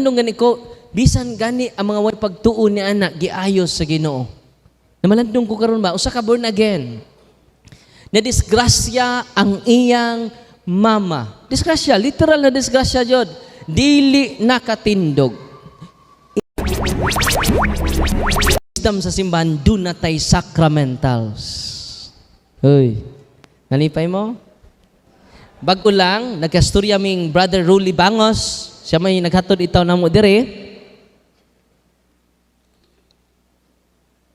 Nung gani ko, bisan gani ang mga way pagtuo ni ana giayos sa Ginoo. Namalandong ko karon ba, usa ka born again. Na disgrasya ang iyang mama. Disgrasya, literal na disgrasya jud. Dili nakatindog. Wisdom sa simbahan, duna tay sacramentals. Hoy, nalipay mo? Bago lang, nagkasturya ming Brother Ruli Bangos, siya may naghatod itaw namo dire.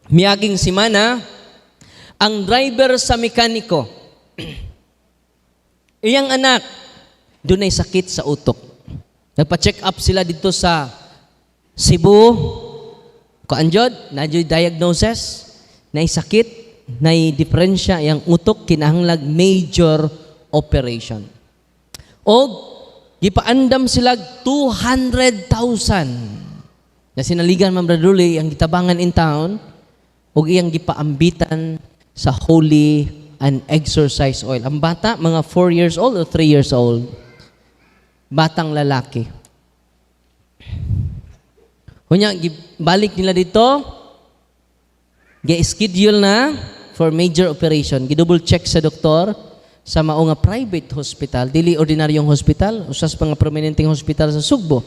Miaging simana, ang driver sa mekaniko, iyang anak, dunay sakit sa utok. Nagpa-check up sila dito sa Cebu. Kuan jud, na diagnosis, nay sakit, nay diferensya iyang utok, kinahanglag major operation. Og gipaandam sila 200,000. Na sinaligan Ma'am Braduli ang gitabangan in town og iyang gipaambitan sa holy and exorcise oil. Ang bata, mga 4 years old or 3 years old, batang lalaki. Kunya, balik nila dito, gi-schedule na for major operation. Gi-double check sa doktor sa mao nga private hospital, dili ordinaryong hospital, usas pa nga prominenteng hospital sa Sugbo.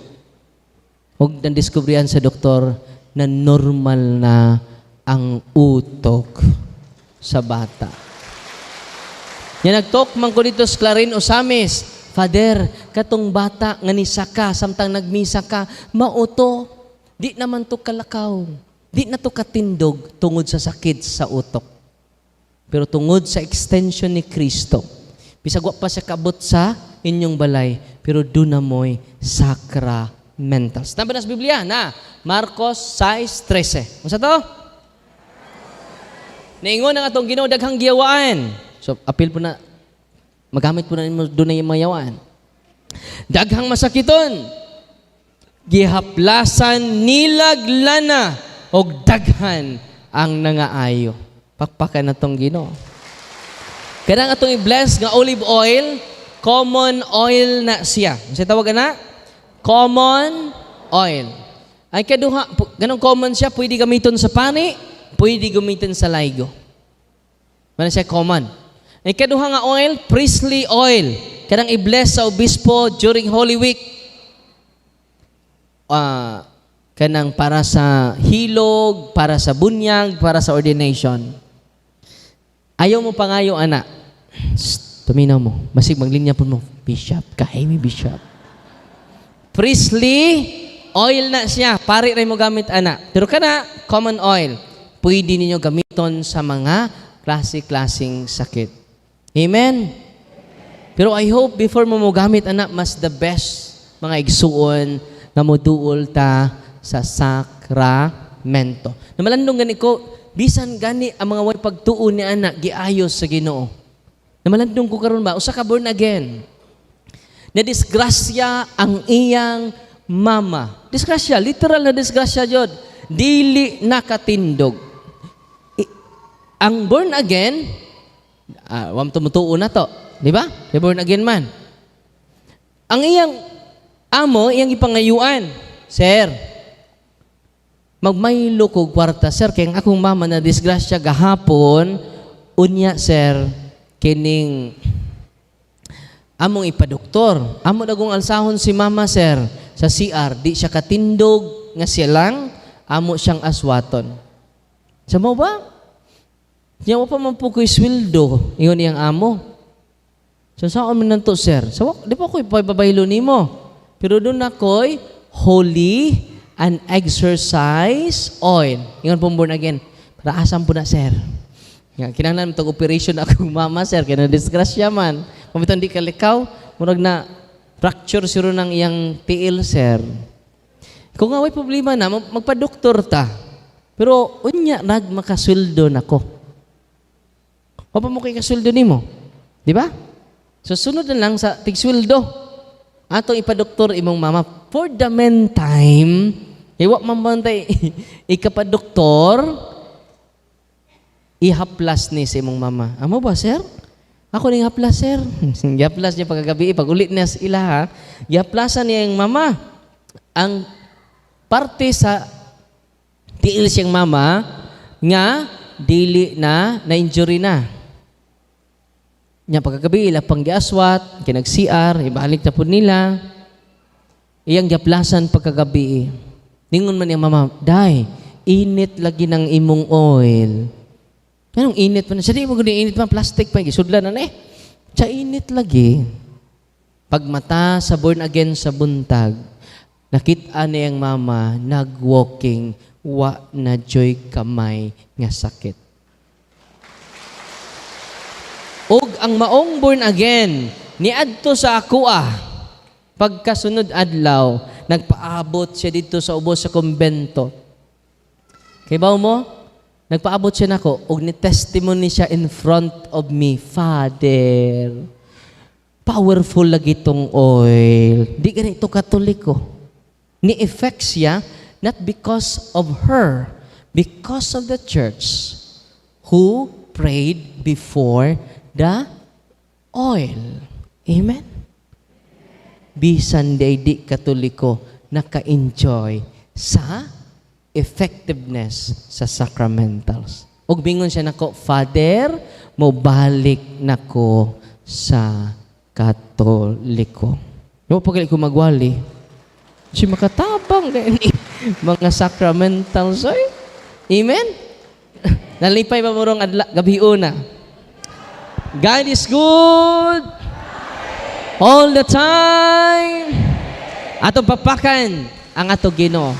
Ug nadiskubrihan sa doktor na normal na ang utok sa bata. Nya nagtalk man ko dito sa Clarin Osamis, "Father, katong bata nga nisaka samtang nagmisa ka, mauto, di naman to kalakaw, di na to katindog tungod sa sakit sa utok. Pero tungod sa extension ni Kristo, bisag wa pa siya kabot sa inyong balay, pero duna mo'y sacramentals." Tama na sa Biblia na Marcos 6:13. Unsa to? Niingon ang atong Ginoo daghang giyawaan. So apil po na magamit po na nimo doon na yung mga yawaan. Daghang masakiton. Gihaplasan nilag lana og daghan ang nangaayo. Pakpakan na tong Ginoo. Kanang atong i-bless nga olive oil, common oil na siya. Unsa tawag na? Common oil. Ay kaduha, ganong common siya, pwede gamiton sa pani, pwede gamiton sa laygo. Mana siya common. Ay kaduha nga oil, priestly oil. Kanang i-bless sa obispo during Holy Week. Kanang para sa hilog, para sa bunyag, para sa ordination. Ayaw mo pangayo, ana. Shh, tuminaw mo. Masig maglinya po mo. Bishop, kahay mi bishop. Priestly oil na siya. Pari rin mo gamit, ana. Pero kana, common oil. Pwede ninyo gamiton sa mga klase-klaseng sakit. Amen? Pero I hope before mo mo gamit, ana, mas the best mga igsuon nga moduol ta sa sakramento. Namalandong gani ko, bisan gani ang mga way pagtuo ni ana giayos sa Ginoo. Namalandong ko karon ba, usa ka born again. Na disgrasya ang iyang mama. Disgrasya, literal na disgrasya jud. Dili nakatindog. Ang born again, wam tumutuo na to, di ba? Di born again man. Ang iyang amo, iyang ipangayuan, "Sir, magmaylo kog kwarta, sir, kay ang akong mama na disgrasya gahapon, unya, sir, kining among ipadoktor. Amo dagong alsahon si mama, sir, sa CR, di siya katindog nga siya lang, amo siyang aswaton." Sa mo ba? Niya wa pa man po ko'y sweldo, ingon iyang amo. "So saan man nanto, sir? So, di pa ko'y pababaylo nimo. Pero duna ko'y holy and exorcise oil." Ingon pong born again, "Para asam po na, sir? Nga, kinahanglan tog operation akong mama, sir, kay na disgrasya man. Pamitan di kalikaw, murag na fracture siro ng iyang tiil, sir. Kung nga way problema na, magpa-doktor ta. Pero unya nag makasweldo nako. Wa pa mo kay kasweldo nimo. Di ba? So sunod na lang sa tigsweldo. Atong ipadoktor imong mama. For the meantime, kay wa man bantay ikapadoktor, ihaplas ni sa imong mama. Amo ba, sir? Ako ning haplas, sir." Gihaplas niya pagkagabi, pag ulit niya sa ila ha. Gihaplasan niya yung mama. Ang parte sa tiil siyang mama nga dili na na injury na. Nya pagkagabi ila pang giaswat, kinag-CR, ibalik na pud nila. Iyang giaplasan pagkagabi. Ningon man niyang mama, "Day, init lagi ng imong oil." Anong init pa na? Sa di mo gani init pa, plastic pa, gisudlan na eh. Sa init lagi. Pagmata sa born again sa buntag, nakita niyang mama, nag-walking, wa na juy kamay nga sakit. Og ang maong born again, niadto sa akoa. Pagkasunod adlaw, nagpaabot siya dito sa ubos sa kumbento. Kay mo? Nagpaabot siya nako og ni testimony siya in front of me, "Father, powerful lagi tong oil." Di ganito Katoliko. Ni effect siya not because of her, because of the church who prayed before the oil. Amen? Bisan day di Katoliko, naka-enjoy sa effectiveness sa sacramentals. Ug bingon siya nako, "Father, mo balik nako sa Katoliko." No pag ko magwali. Si makatabang ni mga sacramentals oy. Amen? Nalipay ba mo rong adla, gabi una? God is good all the time. Atong papakan ang ato Ginoo.